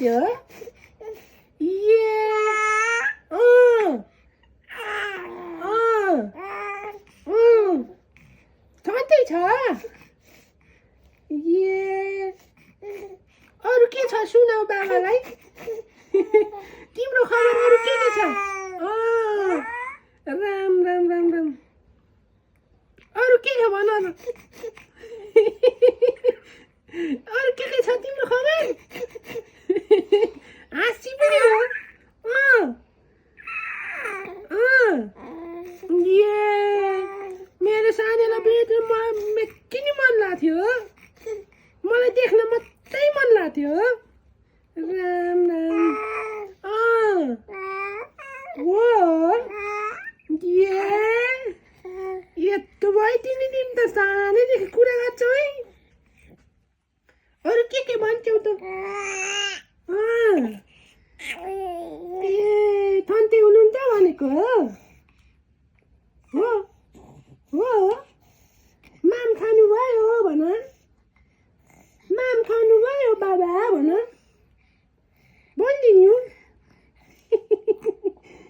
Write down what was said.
थियो छँदै छ अरू के छ सुनाऊ बाबालाई तिम्रो खबर अरू के छ राम राम राम राम अरू के छ भन अरू के छ तिम्रो खबर हाँसी पनि हो मेरो सानीलाई बेडमा किन मन लाग्थ्यो मलाई देख्न मात्रै मन लाग्थ्यो राम राम यत्रो भयो तिमी दिन त सानैदेखि कुरा गर्छौ है अरू के भन्छौ त थन्ते हुनुहुन्छ भनेको हो माम खानुभयो भन माम खानुभयो बाबा भन